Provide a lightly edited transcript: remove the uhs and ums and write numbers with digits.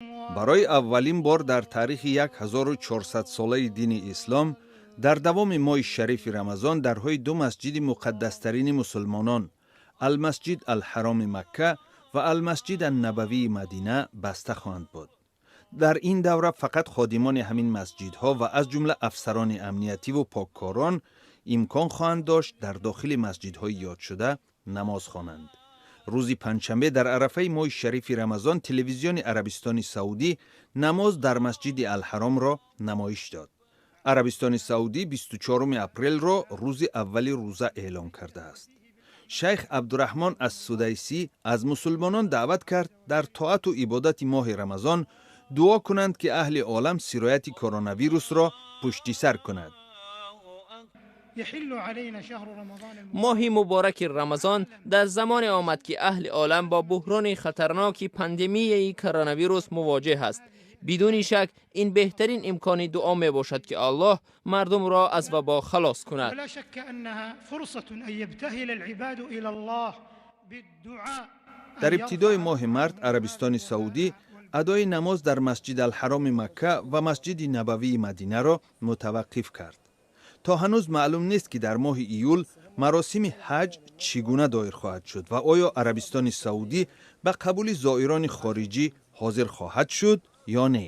Барои аввалин бор дар таърихи 1400-солаи дини ислом дар давоми моҳи шарифи Рамазон дарҳои ду масҷиди муқаддастарини мусулмонон, Алмасҷид Алҳароми Макка ва Алмасҷид Аннабавии Мадина, баста хоҳанд буд. Дар ин давра фақат ходимони ҳамин масҷидҳо ва аз ҷумла афсарони амниятиву поккорон имкон хоҳанд дошт дар дохили масҷидҳои ёдшуда намоз хонанд. Рӯзи панҷшанбе дар арафаи моҳи шарифи Рамазон телевизиони Арабистони Саудӣ намоз дар Масҷиди Алҳаромро намоиш дод. Арабистони Саудӣ 24 апрелро рӯзи аввали рӯза эълон кардааст. Шайх Абдураҳмон ас Судайсӣ аз мусулмонон даъват кард, дар тоату ибодати моҳи Рамазон дуо кунанд, ки аҳли олам сирояти коронавирусро пушти сар кунад. Моҳи мубораки Рамазон дар замоне омад, ки аҳли олам бо буҳрони хатарноки пандемияи коронавирус мувоҷеҳ аст. Бидуни шак, ин беҳтарин имкони дуо мебошад, ки Аллоҳ мардумро аз вабо халос кунад. ولا شك أنها فرصة أن يبتهل العباد إلى الله بالدعاء. Дар ибтидои моҳи март Арабистони Саудӣ адои намоз дар Масҷид Алҳароми Макка ва Масҷиди Набавии Мадинаро мутаваққиф кард. То ҳанӯз маълум нест, ки дар моҳи июл маросими ҳаҷ чӣ гуна доир хоҳад шуд ва оё Арабистони Саудӣ ба қабули зоирони хориҷӣ ҳозир хоҳад шуд ё не.